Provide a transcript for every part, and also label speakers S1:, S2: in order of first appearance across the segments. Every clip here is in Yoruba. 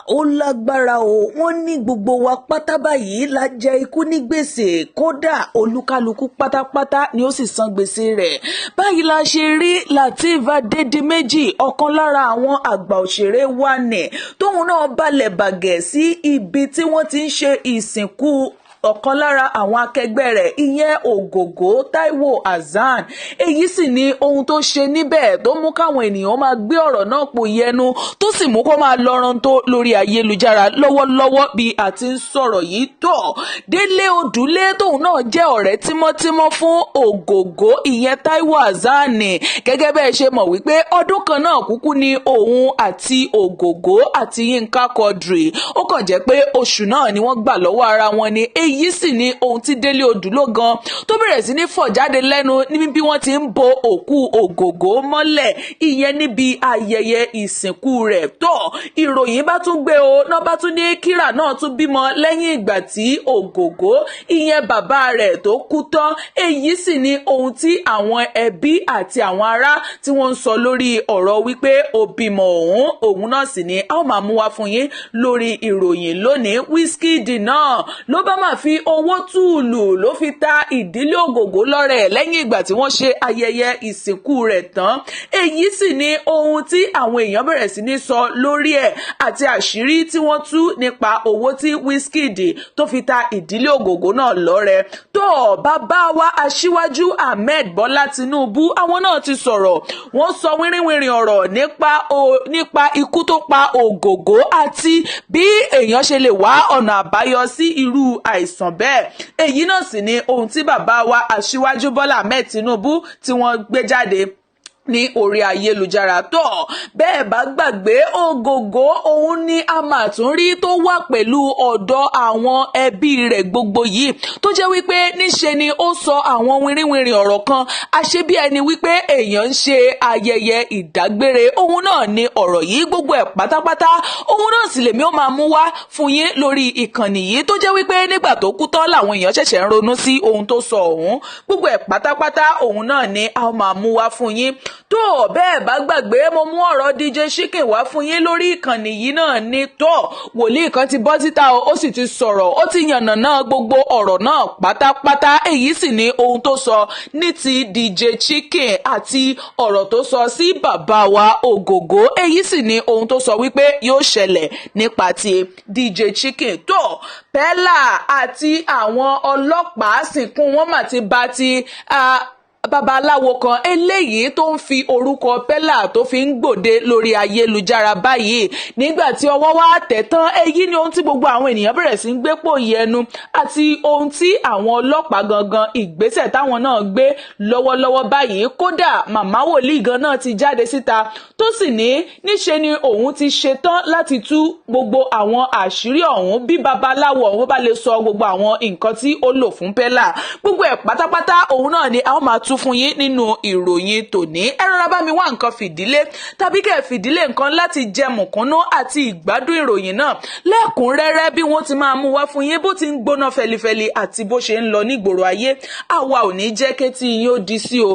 S1: Ó lágbára o. Wọ́n ní gbogbo wa pátá báyìí la jẹ ikú ní gbèsè. Kódà, olúkálùkù pátápátá ni ó sì san gbèsè rẹ̀. Báyìí la ṣe rí Lateef Adédìméjì, ọ̀kan lára àwọn àgbà òṣèré wa nì, tóun náà balẹ̀ bàgẹ́ sí ibi tí wọ́n ti ń ṣe ìsìnkú ọ̀kan lára àwọn akẹgbẹ́ rẹ̀, ìyẹn Ògògó Taiwo Hassan. Èyí sì ni ohun tó ṣe níbẹ̀ tó mú káwọn ènìyàn máa gbé ọ̀rọ̀ náà pò yẹnu, tó sì mú kó máa lọ́rán tó lórí ayélujára lọ́wọ́lọ́wọ́ bí a ti ń sọ̀rọ̀ yìí. Tó Délé Odùlé, tóun náà jẹ́ ọ̀rẹ́ tímọ́tímọ́ fún Ògògó, ìyẹn Taiwo Hassan, gẹ́gẹ́ bẹ́ẹ̀ ṣe mọ̀ wípé ọdún kan náà kúkú ni òun àti Ògògó àti Yínká Quadri. Ó kàn jẹ́ pé oṣù náà ni wọ́n gbà lọ́wọ́ ara wọn ni. Èyí sì ni ohun tí Délé Odùló gan tó bẹ̀rẹ̀ sí ní fọ̀ jáde lẹ́nu níbi bí wọ́n ti ń bo òkú Ògògó mọ́lẹ̀, ìyẹn níbi ayẹyẹ ìsìnkú rẹ̀. Tó ìròyìn bá tún gbé o náà, bá tún ní kíra náà tún bímọ lẹ́yìn ìgbà tí Ògògó, ìyẹn bàbá rẹ̀, tó kú tán. Èyí sì ni ohun tí àwọn ẹbí àti àwọn ará tí wọ́n ń sọ lórí ọ̀rọ̀ wípé ó bímọ òun. Òun náà sì ni a ó máa mú wá fún yín lórí ìròyìn lónìí. Wizkid náà ló bá máa fi owó túùlù ló fi ta ìdílé Ògògó lọ́rẹ lẹ́yìn ìgbà tí wọ́n ṣe ayẹyẹ ìsìnkú rẹ̀ tán. Èyí sì ni ohun tí àwọn èèyàn bẹ̀rẹ̀ sí ní sọ lórí ẹ̀ àti àṣírí tí wọ́n tú nípa owó tí Wizkid tó fi ta ìdílé Ògògó náà lọ́rẹ. Tó bàbá wa Aṣíwájú Ahmed Bọ́lá Tinubu, àwọn náà ti sọ̀rọ̀. Wọ́n sọ wínrínwínrín ọ̀rọ̀ nípa ikú tó pa Ògògó àti bí èèyàn ṣe lè wá ọ̀nà àbáyọ sí irú àìsàn bẹ́ẹ̀. Èyí náà sì ni ohun tí bàbá wa Aṣíwájú Bọ́lá Ahmed Tinubu tí wọ́n gbé jáde ní orí ayélujára. Tó bẹ́ẹ̀ bá gbàgbé, Ògògó òun ni a máa tún rí tó wà pẹ̀lú ọ̀dọ̀ àwọn ẹbí rẹ̀ gbogbo yìí, tó jẹ́ wípé níṣe ni ó sọ àwọn wìrìwìrì ọ̀rọ̀ kan, àṣé bí ẹni wípé èèyàn ń ṣe ayẹyẹ ìdágbére òun náà ni ọ̀rọ̀ yìí. Gbogbo ẹ̀ pátápátá, òun náà sì lèmi ó máa mú wá fún yín lórí ìkànnì yìí, tó jẹ́ wípé nígbà tó kú tán làwọn èèyàn ṣẹ̀ṣẹ̀ ń ronú sí ohun tó sọ òun. Gbogbo ẹ̀ pátápátá, òun náà ni a ó máa mú wá fún yín. Tó bẹ́ẹ̀ bá gbàgbé, mo mú ọ̀rọ̀ DJ Chicken wá fún yín lórí ìkànnì yìí náà ni. Tó wòlíì kan ti bọ́ síta o, ó sì ti sọ̀rọ̀, ó ti yànnàná gbogbo ọ̀rọ̀ náà pátápátá. Èyí sì ni ohun tó sọ ní ti DJ Chicken àti ọ̀rọ̀ tó sọ sí bàbá wa Ògògó. Èyí sì ni ohun tó sọ wípé yóò ṣẹlẹ̀ nípa ti DJ Chicken. Tó Pella àti àwọn ọlọ́pàá sìnkún wọn mà ti bá ti babaláwo kan eléyìí tó ń fi orúkọ Pella tó fi ń gbòde lórí ayélujára báyìí. Nígbà tí ọwọ́ wá tẹ̀ tán, èyí ni ohun tí gbogbo àwọn ènìyàn bẹ̀rẹ̀ sí ń gbé pò yẹnu àti ohun tí àwọn ọlọ́pàá gangan, ìgbésẹ̀ táwọn náà gbé lọ́wọ́lọ́wọ́ báyìí. Kódà, màmá wòlíì gan náà ti jáde síta, tó sì ní níṣe ni òun ti ṣetán láti tú gbogbo àwọn àṣírí ọ̀hún bí babaláwo ọ̀hún bá lè sọ gbogbo àwọn nǹkan tí ó lò fún Pella. Gbogbo ẹ̀ pátápátá, òun náà ni a ó máa tú fún yín nínú ìròyìn tòní. Ẹ rọra bá mi wá nǹkan fìdílé tàbí kẹ́ fìdílé nǹkan láti jẹ mùkúnnú àti ìgbádùn ìròyìn náà lẹ́kùnrẹ́rẹ́, bí wọ́n ti máa mú wá fún yín, bó ti ń gbóná fẹlifẹli àti bó ṣe ń lọ nígboro ayé. Àwa ò ní jẹ́ kétí yín ó di sí o.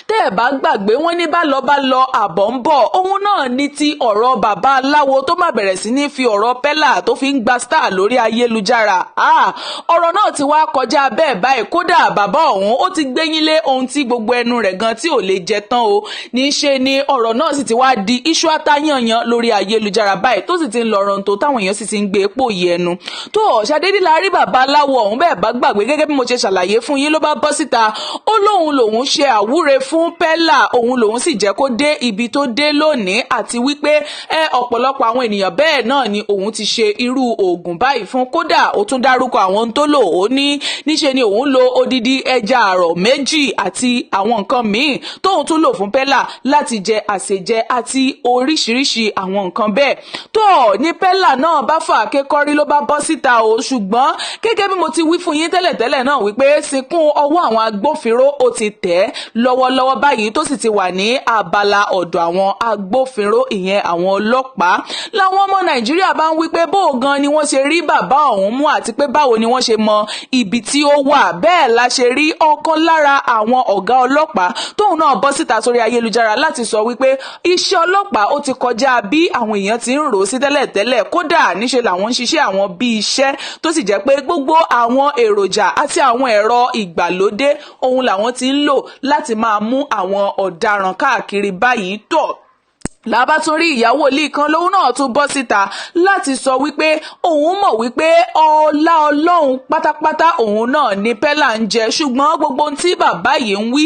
S1: Tẹ́ ẹ̀ bá gbàgbé, wọ́n ní bá lọ bá lọ, àbọ̀ ń bọ̀. Òun náà ní ti ọ̀rọ̀ bàbá aláwo tó má bẹ̀rẹ̀ sí ní fi ọ̀rọ̀ Pella tó fi ń gba star lórí ayélujára. Ọ̀rọ̀ náà ti wá kọjá bẹ́ẹ̀ báyìí. Kódà, bàbá ọ̀hún ó ti gbéyìn lé ohun tí gbogbo ẹnu rẹ̀ gan tí ò lè jẹ tán o. Ní í ṣe ni ọ̀rọ̀ náà sì ti wá di iṣu atáyànyàn lórí ayélujára báyìí, tó sì ti ń lọ rántó, táwọn èèyàn sì ti ń gbé epo yìí ẹnu. Tó ṣàdédé la rí bàbá aláwo ọ̀hún. Bẹ́ẹ̀ bá gbàgbé, gẹ́gẹ́ bí mo ṣe ṣàlàyé fún yín, ló bá bọ́ síta, ó lóun lòun ṣe àwúre fún Pella, òun lòun sì jẹ́ kó dé ibi tó dé lónìí, àti wípé ẹ ọ̀pọ̀lọpọ̀ àwọn ènìyàn bẹ́ẹ̀ náà ni òun ti ṣe irú oògùn báyìí fún. Kódà, ó tún dárúkọ àwọn ohun tó lò. Ó ní níṣe ni òun lo odidi ẹja àrọ̀ méjì àti àwọn nǹkan míì tóun tún lò fún Pella láti jẹ àṣejẹ àti oríṣiríṣi àwọn nǹkan bẹ́ẹ̀. Tó ní Pella náà bá fà kékọ́rí, ló bá bọ́ síta o. Ṣùgbọ́n gẹ́gẹ́ bí mo ti wí fún yín tẹ́lẹ̀tẹ́lẹ̀ náà wípé sínkún ọwọ́ àwọn agbófinró ó ti tẹ̀ ẹ́ lọ́wọ́lọ́wọ́ báyìí. lọ́wọ́lọ́wọ́ báyìí, tó sì ti wà ní abala ọ̀dọ̀ àwọn agbófinró, ìyẹn àwọn ọlọ́pàá. Làwọn ọmọ Nàìjíríà bá ń wí pé bó gan ni wọ́n ṣe rí bàbá ọ̀hún mú, àti pé báwo ni wọ́n ṣe mọ ibi tí ó wà. Bẹ́ẹ̀ la ṣe rí ọ̀kan lára àwọn ọ̀gá ọlọ́pàá tóun náà bọ́ síta sórí ayélujára láti sọ wípé iṣẹ́ ọlọ́pàá, ó ti kọjá bí àwọn èèyàn ti ń rò ó sí tẹ́lẹ̀tẹ́lẹ̀. Kódà, níṣe làwọn ń ṣiṣẹ́ àwọn bí iṣẹ́, tó sì jẹ́ pé gbogbo àwọn èròjà àti àwọn ẹ̀rọ ìgbàlódé òun làwọn ti ń lò láti máa mú àwọn ọ̀daràn káàkiri báyìí. Tọ̀ lábá tún rí ìyàwó wòlíì kan lòun náà tún bọ́ síta láti sọ wípé òun mọ̀ wípé ọlá Ọlọ́run pátápátá òun náà ní Pẹ́lá ń jẹ, ṣùgbọ́n gbogbo ohun tí bàbá yìí ń wí,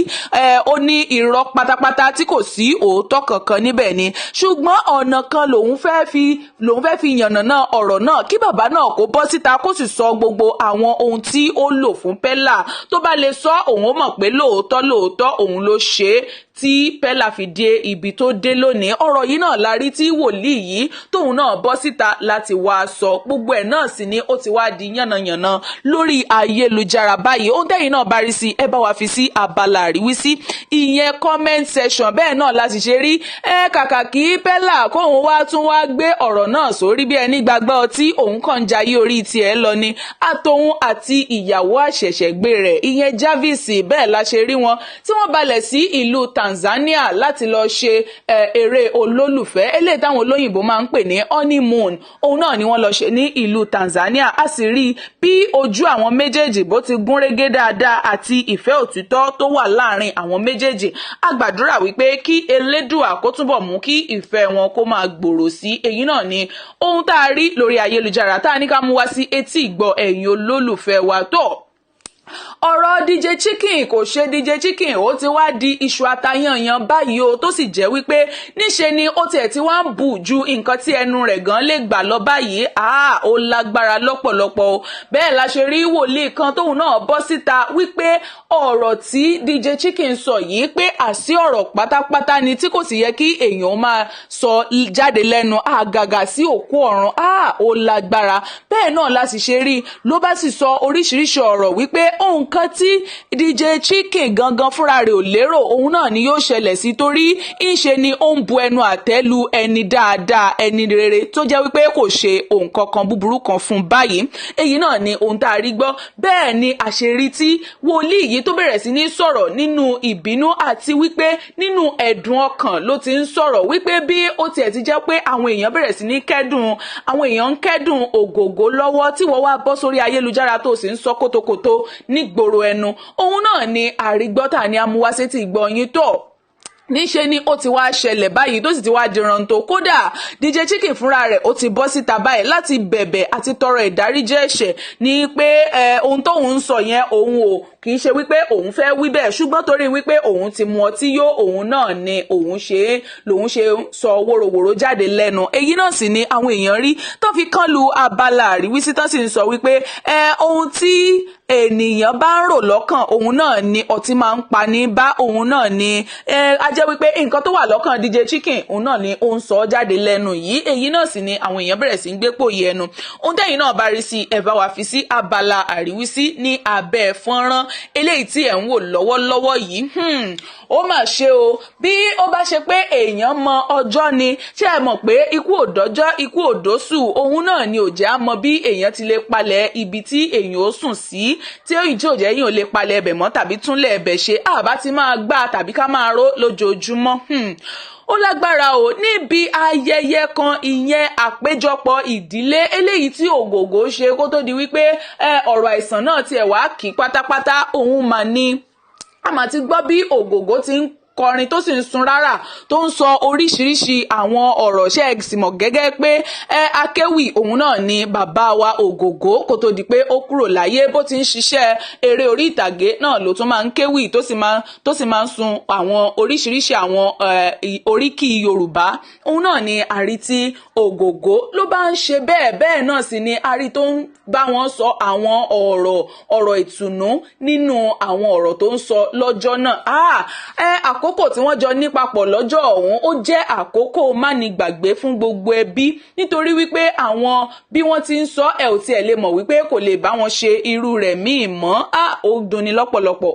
S1: ó ní irọ́ pátápátá tí kò sí òótọ́ kankan níbẹ̀ ni. Ṣùgbọ́n ọ̀nà kan lòun fẹ́ fi yànnàná ọ̀rọ̀ náà, kí bàbá náà kó bọ́ síta, kó sì sọ gbogbo àwọn ohun tí ó lò fún Pẹ́lá. Tó bá lè sọ, òun ó mọ̀ pé lóòótọ́ lóòótọ́ òun ló ṣe é tí Pẹ́lá fi dé ibi tó dé lónìí. Ọ̀rọ̀ yìí náà la rí tí wòlíì yìí tóun náà bọ́ síta láti wá sọ. Gbogbo ẹ̀ náà sì ni ó ti wá di yànnàyànnà lórí ayélujára báyìí. Ohun tẹ́yìn náà bá rí sí, ẹ bá wa fi sí abala àríwísí, ìyẹn comment section. Bẹ́ẹ̀ náà la sì ṣe rí ẹ kàkà kí Pẹ́lá kóun wá tún wá gbé ọ̀rọ̀ náà sórí bí ẹni gbàgbọ́ ọtí, òun kàn ń jayé orí tiẹ̀ lọ ni, àtòun àti ìyàwó àṣẹ̀ṣẹ̀gbé rẹ̀, ìyẹn Jarvis. Bẹ́ẹ̀ la ṣe rí wọn tí wọ́n balẹ̀ sí ìlú Tanzania láti lọ ṣe eré olólùfẹ́ eléyìí táwọn olóyìnbó máa ń pè ní honeymoon. Òun náà ni wọ́n lọ ṣe ní ìlú Tanzania. A sì rí bí ojú àwọn méjèèjì bó ti gún régé dáadáa àti ìfẹ́ òtítọ́ tó wà láàrin àwọn méjèèjì. A gbàdúrà wípé kí Elédùà kó túbọ̀ mú kí ìfẹ́ wọn kó máa gbòòrò sí. Èyí náà ni ohun tá a rí lórí ayélujára tá a ní ká mú wá sí etí ìgbọ́ ẹ̀yin olólùfẹ́ wa. Tó ọ̀rọ̀ DJ Chicken, kò ṣe DJ Chicken, ó ti wá di iṣu atayanyan báyìí o, tó sì jẹ́ wípé níṣe ni ó tiẹ̀ ti wá ń bù ju nǹkan tí ẹnu rẹ̀ gan lè gbà lọ báyìí. Ó lágbára lọ́pọ̀lọpọ̀ o. Bẹ́ẹ̀ la ṣe rí wòlíì kan tóun náà bọ́ síta wípé ọ̀rọ̀ tí DJ Chicken sọ yìí, pé àsí ọ̀rọ̀ pátápátá ni tí kò sì yẹ kí èèyàn máa sọ jáde lẹ́nu, àgàgà sí òkú ọ̀run. Ó lágbára. Bẹ́ẹ̀ náà la sì ṣe rí ló bá sì sọ oríṣiríṣi ọ̀rọ̀ wípé nǹkan tí DJ Chicken gangan fúnra rẹ̀ ò lérò, òun náà ni yóò ṣẹlẹ̀ sí, torí ńṣe ni ó ń bu ẹnu àtẹ́ lu ẹni dáadáa, ẹni rere tó jẹ́ wípé kò ṣe nǹkan kan búburú kan fún báyìí. Èyí náà ni ohun tá a rí gbọ́. Bẹ́ẹ̀ ni àṣírí tí wòlíì yìí tó bẹ̀rẹ̀ sí ní sọ̀rọ̀ nínú ìbínú àti wípé nínú ẹ̀dùn ọkàn ló ti ń sọ̀rọ̀, wípé bí ó tiẹ̀ ti jẹ́ pé àwọn èèyàn bẹ̀rẹ̀ sí ní kẹ́dùn, àwọn èèyàn ń kẹ́dùn Ògògó lọ́wọ́, tí wọ́n wá bọ́ sórí ayélujára tó sì ń sọ kótókótó nígboro ẹnu. Òun náà ni àrígbọ́tà ni amúwásétí ìgbọ́ yín tó níṣe ni ó ti wá ṣẹlẹ̀ báyìí, tó sì ti wá di rántó. Kódà, DJ Chicken fúnra rẹ̀, ó ti bọ́ síta báyìí láti bẹ̀bẹ̀ àti tọrọ ìdáríjì ẹ̀ṣẹ̀ ní pé ohun tóun ń sọ yẹn, òun ò kì í ṣe wípé òun fẹ́ wí bẹ́ẹ̀, ṣùgbọ́n torí wípé òun ti mu ọtí yó, òun náà ni òun ṣe é lòun ṣe sọ wóróworó jáde lẹ́nu. Èyí náà sì ni àwọn èèyàn rí tó fi kán lu abala àríwísí, tó sì ń sọ wípé ohun tí ènìyàn bá ń rò lọ́kàn, òun náà ni ọtí máa ń pa ní bá. Òun náà ni a jẹ́ wípé nǹkan tó wà lọ́kàn DJ Chicken, òun náà ni ó ń sọ jáde lẹ́nu yìí. Èyí náà sì ni àwọn èèyàn bẹ̀rẹ̀ sí ń gbé pòyì ẹnu. Ohun tẹ́yìn náà bá rí sí, ẹ bá wa fi sí abala àríwísí ní abẹ́ fọ́nrán eléyìí tí ẹ̀ ń wò lọ́wọ́lọ́wọ́ yìí. Ó mà ṣe o. Bí ó bá ṣe pé èèyàn mọ ọjọ́ ni, ṣé ẹ mọ̀ pé ikú òdọ́jọ́, ikú òdòsù, òun náà ni ò jẹ́ á mọ bí èèyàn ti lè palẹ̀ ibi tí èèyàn ó sùn sí, tí èyí tí ò jẹ́ yín ò lè palẹ̀ ẹbẹ̀ mọ́ tàbí túnlẹ̀ ẹbẹ̀ ṣe, àbá ti máa gbá tàbí ká máa ró lójoojúmọ́. Ó lágbára o. Níbi ayẹyẹ kan, ìyẹn àpéjọpọ̀ ìdílé eléyìí tí Ògògó ṣe kó tó di wípé ọ̀rọ̀ àìsàn náà tiẹ̀ wá kí pátápátá, òun mà ní a mà ti gbọ́ bí Ògògó ti ń kọrin, tó sì ń sun rárá, tó ń sọ oríṣiríṣi àwọn ọ̀rọ̀. Ṣe é sì mọ̀ gẹ́gẹ́ pé akéwì òun náà ni bàbá wa Ògògó kó tó di pé ó kúrò láyé. Bó ti ń ṣiṣẹ́ eré orí ìtàgé náà ló tún máa ń kéwì, tó sì máa ń sun àwọn oríṣiríṣi àwọn oríkì Yorùbá. Òun náà ni àrí tí Ògògó ló bá ń ṣe bẹ́ẹ̀. Bẹ́ẹ̀ náà sì ni àrí tó ń bá wọn sọ àwọn ọ̀rọ̀ ìtùnú nínú àwọn ọ̀rọ̀ tó ń sọ lọ́jọ́ náà. Àkókò Àkókò tí wọ́n jọ ní papọ̀ lọ́jọ́ ọ̀hún, ó jẹ́ àkókò mánigbàgbé fún gbogbo ẹbí, nítorí wípé àwọn bí wọ́n ti ń sọ ẹ̀ ò tiẹ̀ lè mọ̀ wípé kò lè bá wọn ṣe irú rẹ̀ míì mọ́. Á ó dunni lọ́pọ̀lọpọ̀,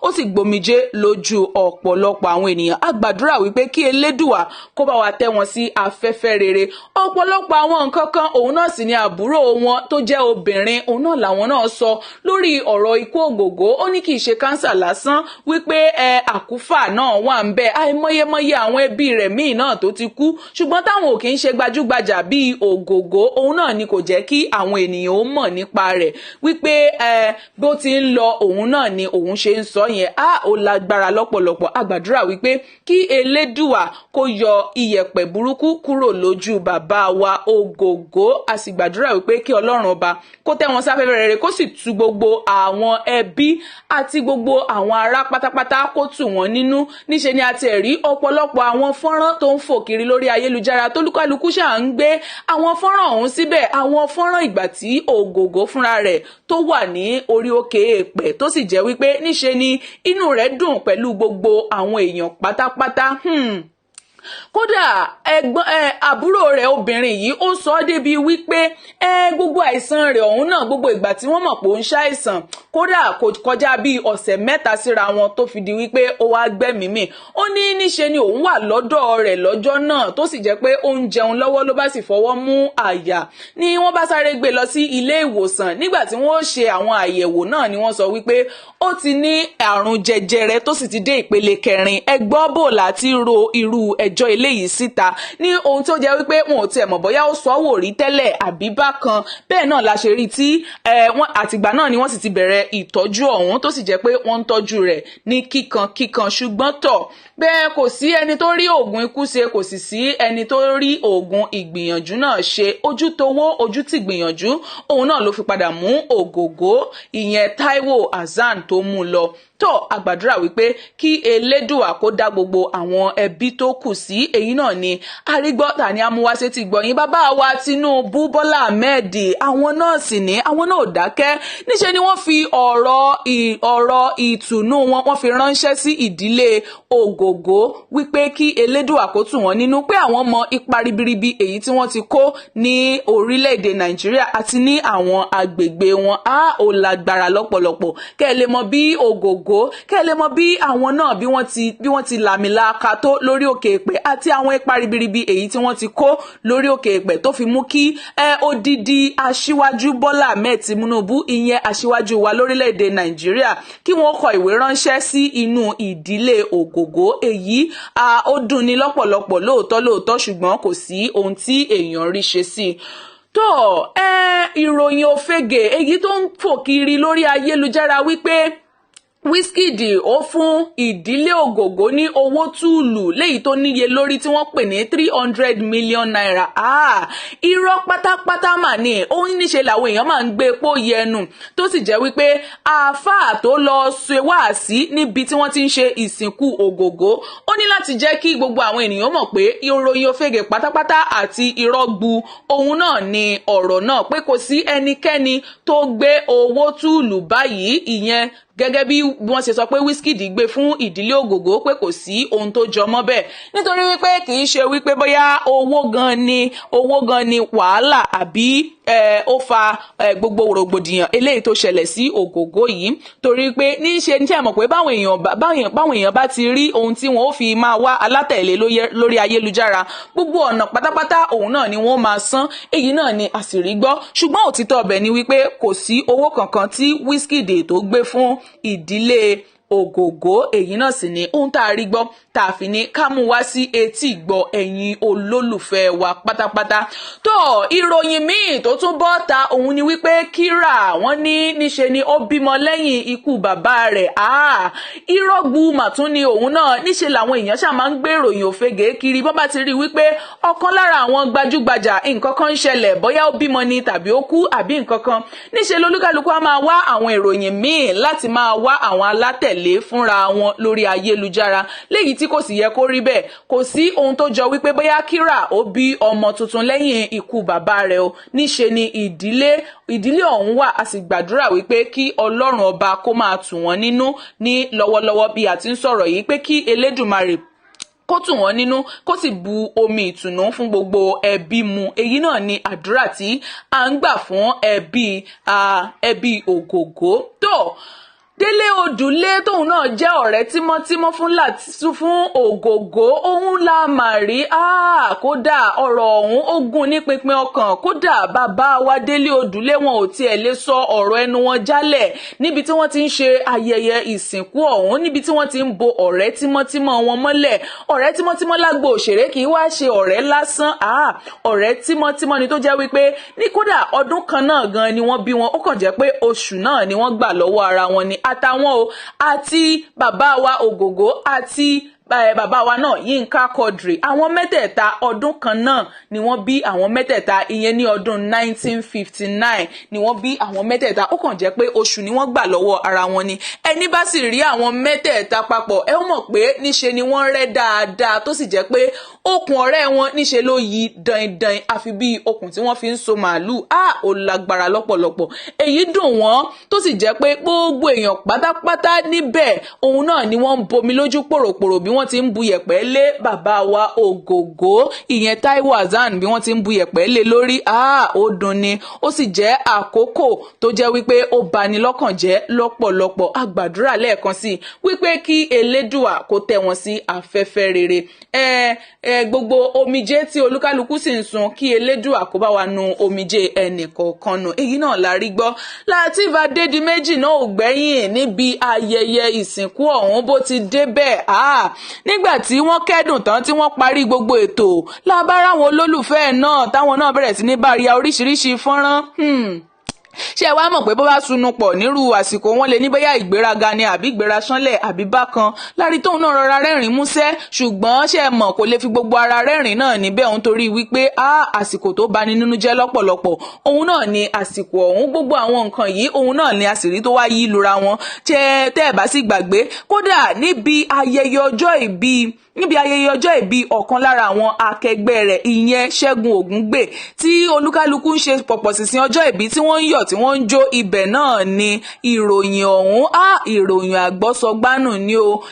S1: ó sì gbomijé lójú ọ̀pọ̀lọpọ̀ àwọn ènìyàn. A gbàdúrà wípé kí Elédùà kó bá wa tẹ́ wọn sí afẹ́fẹ́ rere. Ọ̀pọ̀lọpọ̀ àwọn nǹkan kan òun náà sì ni àbúrò wọn tó jẹ́ obìnrin òun náà làwọn náà sọ lórí ọ̀rọ̀ ikú Ògògó. Ó ní kì í ṣe cancer lásán, wípé ẹ àkúfà náà wà ń bẹ, àìmọyemọye àwọn ẹbí rẹ̀ míì náà tó ti kú, ṣùgbọ́n táwọn ò kì í ṣe gbajúgbajà bíi Ògògó, òun náà ni kò jẹ́ kí àwọn ènìyàn ó mọ̀ nípa rẹ̀, wípé ẹ bó ti ń lọ òun náà ni òun ṣe ń sọ yẹn. Á ó lágbára lọ́pọ̀lọpọ̀. A gbàdúrà wípé kí Elédùà kó yọ iyẹ̀pẹ̀ burúkú kúrò lójú bàbá wa Ògògó. A sì gbàdúrà wípé kí Ọlọ́run Ọba kó tẹ́ wọn sáfẹ́fẹ́ rere, kó sì tu gbogbo àwọn ẹbí àti gbogbo àwọn ará pátápátá, kó tù wọ́n nínú. Níṣe ni a ti rí ọ̀pọ̀lọpọ̀ àwọn fọ́nrán tó ń fò kiri lórí ayélujára, tólúkálukú ṣáà ń gbé àwọn fọ́nrán ọ̀hún síbẹ̀, àwọn fọ́nrán ìgbà tí Ògògó fúnra rẹ̀ tó wà ní orí òkè èèpẹ̀, tó sì jẹ́ wípé níṣe ni inú rẹ̀ dùn pẹ̀lú gbogbo àwọn èèyàn pátápátá. Kódà ẹ̀gbọ́n ẹ àbúrò rẹ̀ obìnrin yìí, ó sọ ọ́ débi wípé ẹ gbogbo àìsàn rẹ̀ ọ̀hún náà, gbogbo ìgbà tí wọ́n mọ̀ pé ó ń ṣàìsàn, kódà kò kọjá bíi ọ̀sẹ̀ 3 síra wọn tó fi di wípé ó wá gbẹ́mìí mì. Ó ní níṣe ni òun wà lọ́dọ̀ rẹ̀ lọ́jọ́ náà, tó sì jẹ́ pé ó ń jẹun lọ́wọ́ ló bá sì fọwọ́ mú àyà, ni wọ́n bá sáré gbé lọ sí ilé ìwòsàn. Nígbà tí wọ́n ṣe àwọn àyẹ̀wò náà ni wọ́n sọ wípé ó ti ní àrùn jẹjẹrẹ tó sì ti dé ìpele kẹrin. Ẹ gbọ́, bò láti ro irú ẹjọ́ eléyìí síta ní ohun tó jẹ́ wípé wọn ò tiẹ̀ mọ̀ bóyá ó sọ wò rí tẹ́lẹ̀ àbí bákan bẹ́ẹ̀ náà la ṣe rí tí wọ́n àtìgbà náà ni wọ́n sì ti bẹ̀rẹ̀ ìtọ́jú ọ̀hún, tó sì jẹ́ pé wọ́n ń tọ́jú rẹ̀ ní kíkan kíkan. Ṣùgbọ́n tọ̀ bẹ́ẹ̀, kò sí ẹni tó rí oògùn ikú ṣe, kò sì sí ẹni tó rí oògùn ìgbìyànjú náà ṣe. Ojú towó, ojú ti gbìyànjú, òun náà ló fi padà mú Ògògó, ìyẹn Taiwo Hassan, tó mú lọ tó. A gbàdúrà wípé kí Elédùà kó dá gbogbo àwọn ẹbí tó kù sí. Èyí náà ni arígbọ́ tani amúwáṣe ti gbọ̀yìn. Bàbá wa Tinubu Bọ́lá Ahmed, àwọn náà sì ní àwọn náà ò dákẹ́. Níṣẹ́ ni wọ́n fi ọ̀rọ̀ ìtùnú wọn, wọ́n fi ránṣẹ́ sí ìdílé Ògògó wípé kí Elédùà kó tù wọ́n nínú, pé àwọn mọ ipa ribiribi èyí tí wọ́n ti kó ní orílẹ̀-èdè Nàìjíríà àti ní àwọn agbègbè wọn. Á ò lágbára lọ́pọ̀lọpọ̀. Kẹ́ ẹ lè mọ bí Ògògó, kẹ́ ẹ lè mọ bí àwọn náà bí wọ́n ti làmìlaaka tó lórí òkè èpè àti àwọn ipa ribiribi èyí tí wọ́n ti kó lórí òkè èpè, tó fi mú kí ẹ odidi Aṣíwájú Bọ́lá Ahmed Tinubu, ìyẹn aṣíwájú wa lórílẹ̀‐èdè Nàìjíríà, kí wọ́n kọ ìwé ránṣẹ́ sí inú ìdílé Ògògó. Èyí ó dùn ní lọ́pọ̀lọpọ̀ lóòótọ́ lóòótọ́, ṣùgbọ́n kò sí ohun tí èèyàn rí ṣe sí i. Tó ẹ ìròyìn òfegè èyí tó ń fò kiri lórí ayélujára wípé Wizkid ó fún ìdílé Ògògó ní owó túùlù léyìí tó níye lórí tí wọ́n pè ní ₦300 million, ah, irọ́ pátápátá mà ní. Ó ń níṣe làwọn èèyàn máa ń gbé epo yẹnu, tó sì jẹ́ wípé àáfàá tó lọ ṣe wáàsí níbi tí wọ́n ti ń ṣe ìsìnkú Ògògó, ó ní láti jẹ́ kí gbogbo àwọn ènìyàn mọ̀ pé ìròyìn òfegè pátápátá àti irọ́ gbu òun náà ni ọ̀rọ̀ náà, pé kò sí ẹnikẹ́ni tó gbé owó túùlù báyìí, ìyẹn gẹ́gẹ́ bí wọ́n ṣe sọ pé Wizkid gbé fún ìdílé Ògògó, pé kò sí ohun tó jọ mọ́ bẹ́ẹ̀, nítorí wípé kì í ṣe wípé bóyá owó gan ni wàhálà àbí ó fa gbogbo rògbòdìyàn eléyìí tó ṣẹlẹ̀ sí Ògògó yìí, torí pé níṣe ní sẹ́ mọ̀ pé báwọn èèyàn bá ti rí ohun tí wọ́n ó fi máa wá alátẹ̀lé lórí ayélujára, gbogbo ọ̀nà pátápátá òun náà ni wọ́n máa san. Èyí náà ni àṣírí gbọ́, ṣùgbọ́n òtítọ́ ọbẹ̀ ni wípé kò sí owó kankan tí Wizkid tó gbé fún ìdílé Ògògó. Èyí náà sì ni ohun tá a rí gbọ́ tá a fi ní ká mú wá sí etí ìgbọ́ ẹ̀yin olólùfẹ́ wa pátápátá. Tó ìròyìn míì tó tún bọ́ ta òun ni wípé Kíra, wọ́n ní níṣe ni ó bímọ lẹ́yìn ikú bàbá rẹ̀. Irọ́ gbu màtún ni òun náà. Níṣe làwọn èèyàn ṣáà máa ń gbé ìròyìn òfegè kiri bọ́n bá ti rí wípé ọ̀kan lára àwọn gbajúgbajà, nǹkan kan ń ṣẹlẹ̀, bóyá ó bímọ ni tàbí ó kú àbí nǹkan kan. Níṣe lolúkálukú á máa wá àwọn ìròyìn míì láti máa wá àwọn alátẹ̀lé. tẹ̀lé fúnra wọn lórí ayélujára, léyìí tí kò sì yẹ kó rí bẹ́ẹ̀. Kò sí ohun tó jọ wípé bóyá Kíra ó bí ọmọ tuntun lẹ́yìn ikú bàbá rẹ̀ o. Níṣe ni ìdílé ọ̀hún wà. A sì gbàdúrà wípé kí Ọlọ́run Ọba kó máa tù wọ́n nínú ní lọ́wọ́lọ́wọ́ bí a ti ń sọ̀rọ̀ yìí, pé kí Elédùmarè kó tù wọ́n nínú, kó sì bu omi ìtùnú fún gbogbo ẹbí mu. Èyí náà ni àdúrà tí à ń gbà fún ẹbí Ògògó. Tó Délé Odùlé, tóun náà jẹ́ ọ̀rẹ́ tímọ́tímọ́ fún Láti fún Ògògó, òun la mà rí. Kódà ọ̀rọ̀ ọ̀hún ó gún ní pinpin ọkàn. Kódà bàbá wa Délé Odùlé, wọn ò tiẹ̀ lè sọ ọ̀rọ̀ ẹnu wọn jálẹ̀ níbi tí wọ́n ti ń ṣe ayẹyẹ ìsìnkú ọ̀hún, níbi tí wọ́n ti ń bo ọ̀rẹ́ tímọ́tímọ́ wọn mọ́lẹ̀. Ọ̀rẹ́ tímọ́tímọ́ lágbo òṣèré kì í wá ṣe ọ̀rẹ́ lásán, ọ̀rẹ́ tímọ́tímọ́ ni, tó jẹ́ wípé ní kódà ọdún kan náà gan ni wọ́n bí wọn. Ó kàn jẹ́ pé oṣù náà ni wọ́n gbà lọ́wọ́ ara wọn ni. Àtàwọn o, àti bàbá wa Ògògó, àti bàbá wa náà Yínká Quadri, àwọn mẹ́tẹ̀ẹ̀ta, ọdún kan náà ni wọ́n bí àwọn mẹ́tẹ̀ẹ̀ta. Ìyẹn ní ọdún 1959 ni wọ́n bí àwọn mẹ́tẹ̀ẹ̀ta. Ó kàn jẹ́ pé oṣù ni wọ́n gbà lọ́wọ́ ara wọn ni. Ẹni bá sì rí àwọn mẹ́tẹ̀ẹ̀ta papọ̀, ẹ ó mọ̀ pé níṣe ni wọ́n rẹ́ dáadáa, tó sì jẹ́ pé okùn ọ̀rẹ́ wọn níṣe ló yí dandan, àfi bí okùn tí wọ́n fi ń so màálù. Á ò lágbára lọ́pọ̀lọpọ̀. Èyí dùn wọ́n, tó sì jẹ́ pé gbogbo èèyàn pátápátá níbẹ̀, òun náà ni wọ́n ń bomi lójú pòròpòrò bí wọ́n ti ń bu yẹ̀pẹ̀ lé bàbá wa Ògògó, ìyẹn Taiwo Hassan, bí wọ́n ti ń bu yẹ̀pẹ̀ lé lórí. Ó dùn ni, ó sì jẹ́ àkókò tó jẹ́ wípé ó bani lọ́kàn jẹ́ lọ́pọ̀lọpọ̀. A gbàdúrà lẹ́ẹ̀kan sí i wípé kí Elédùà kó tẹ́ wọn sí afẹ́fẹ́ rere. Ẹ ẹ gbogbo omijé tí olúkálukú sì ń sun, kí Elédùà kó bá wa nu omijé ẹnì kọ̀ọ̀kan nù. Èyí náà la rí gbọ́. Lateef Adédìméjì náà ò gbẹ́yìn níbi ayẹyẹ ìsìnkú ọ̀hún. Bó ti débẹ̀, nígbà tí wọ́n kẹ́dùn tán, tí wọ́n parí gbogbo ètò, lábára àwọn olólùfẹ́ náà táwọn náà bẹ̀rẹ̀ sí ní bá rí oríṣiríṣi fọ́nrán. Ṣé ẹ wá mọ̀ pé bó bá sunu pọ̀ nírú àsìkò, wọn lè ní bóyá ìgbéraga ni àbí ìgbéra sánlẹ̀ àbí bákan lárí tóun náà rọra rẹ́rìn músẹ́. Ṣùgbọ́n ṣé ẹ mọ̀, kò lè fi gbogbo ara rẹ́rìn náà níbẹ̀ òun, torí wípé á àsìkò tó bani nínú jẹ́ lọ́pọ̀lọpọ̀ òun náà ni àsìkò ọ̀hún. Gbogbo àwọn nǹkan yìí, òun náà ni àṣírí tó wá yí lura wọn. Tẹ́ ẹ bá sì gbàgbé, kódà níbi ayẹyẹ ọjọ́ ìbí ọ̀kan lára àwọn akẹgbẹ́ rẹ̀, ìyẹn Ṣẹ́gun Ògúngbè, tí olúkálukú ń ṣe pọ̀pọ̀ sísìn ọjọ́ ìbí, tí wọ́n ń yọ̀, tí wọ́n ń jó, ibẹ̀ náà ni ìròyìn ọ̀hún, á ìròyìn àgbọ́sọgbánù ni o,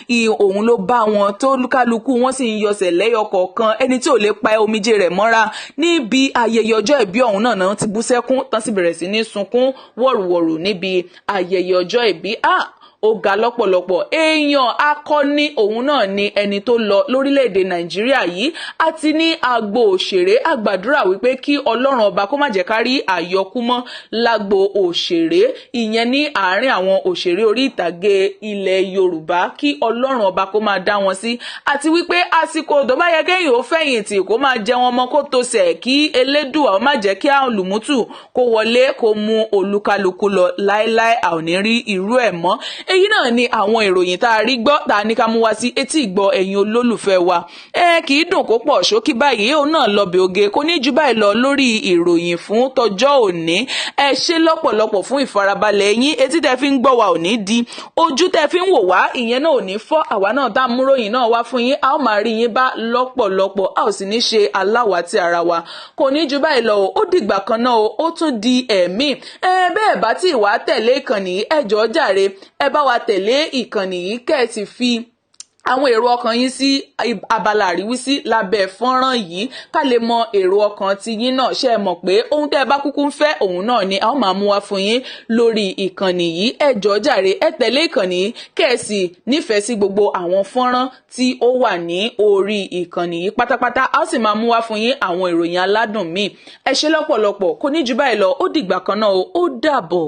S1: òun ló bá wọn, tó olúkálukú wọn sì ń yọsẹ̀ lẹ́yọ kọ̀ọ̀kan, ẹni tí ò lè pa omijé rẹ̀ mọ́ra. Níbi ayẹyẹ ọjọ́ ìbí ọ̀hún náà náà ti bú sẹ́kún tán, sì bẹ̀rẹ̀ sí ní sunkún wọ̀rùwọ̀rù níbi ayẹyẹ ọjọ́ ìbí. Ah, ó ga lọ́pọ̀lọpọ̀. Èèyàn akọni òun náà ni ẹni tó lọ lórílẹ̀‐èdè Nàìjíríà yìí àti ní agbo òṣèré. Àgbàdúrà wípé kí Ọlọ́run Ọba kó má jẹ́ ká rí àyọkú mọ́ lágbo òṣèré, ìyẹn ní àárín àwọn òṣèré orí ìtàgé ilẹ̀ Yorùbá, kí Ọlọ́run Ọba kó máa dá wọn sí, àti wípé àsìkò tó bá yẹ kéèyàn ó fẹ̀yìntì, kó máa jẹun ọmọ, kó tosẹ̀, kí Elédùà ó má jẹ́ kí àlùmútù kó wọlé kó mú olúkálukú lọ láéláé. A ò ní rí irú ẹ̀ mọ́. Èyí náà ni àwọn ìròyìn tá a rí gbọ́, tá a ní ká mú wá sí etí ìgbọ́ ẹ̀yin olólùfẹ́ wa. Ẹ kì í dùn kó pọ̀, ṣókí báyìí òun náà lọ bí oge. Kò ní ju báyìí lọ lórí ìròyìn fún tọjọ́ òní. Ẹ ṣe lọ́pọ̀lọpọ̀ fún ìfarabalẹ̀ yín. Etí tẹ́ fi ń gbọ́ wa ò ní di, ojú tẹ́ fi ń wò wá, ìyẹn náà ò ní fọ́. Àwa náà tá a múròyìn náà wá fún yín, a ó máa rí yín bá lọ́pọ̀lọpọ̀, a ò sì ní ṣe aláwàtí ara wa. Kò ní ju báyìí lọ o. Ó dìgbà kan náà o, ó tún di ẹ̀mí. Ẹ bẹ́ẹ̀ bá tí ì wá tẹ̀lé ìkànnì yìí, ẹ jọ̀ọ́ jàre, ẹ bá wa tẹ̀lé ìkànnì yìí, kẹ́ ẹ sì fi àwọn èrò ọkàn yín sí abala àríwísí lábẹ́ fọ́nrán yìí, ká lè mọ èrò ọkàn ti yín náà. Ṣe é mọ̀ pé ohun tẹ́ ẹ bá kúkú ń fẹ́, òun náà ni a ó máa mú wá fún yín lórí ìkànnì yìí. Ẹ jọ̀ọ́ jàre, ẹ tẹ̀lé ìkànnì yìí, kẹ́ ẹ sì nífẹ̀ẹ́ sí gbogbo àwọn fọ́nrán tí ó wà ní orí ìkànnì yìí pátápátá. A ó sì máa mú wá fún yín àwọn ìròyìn aládùn míì. Ẹ ṣé lọ́pọ̀lọpọ̀. Kò ní jù báyìí lọ. Ó dìgbà kan náà o, ó dàbọ̀.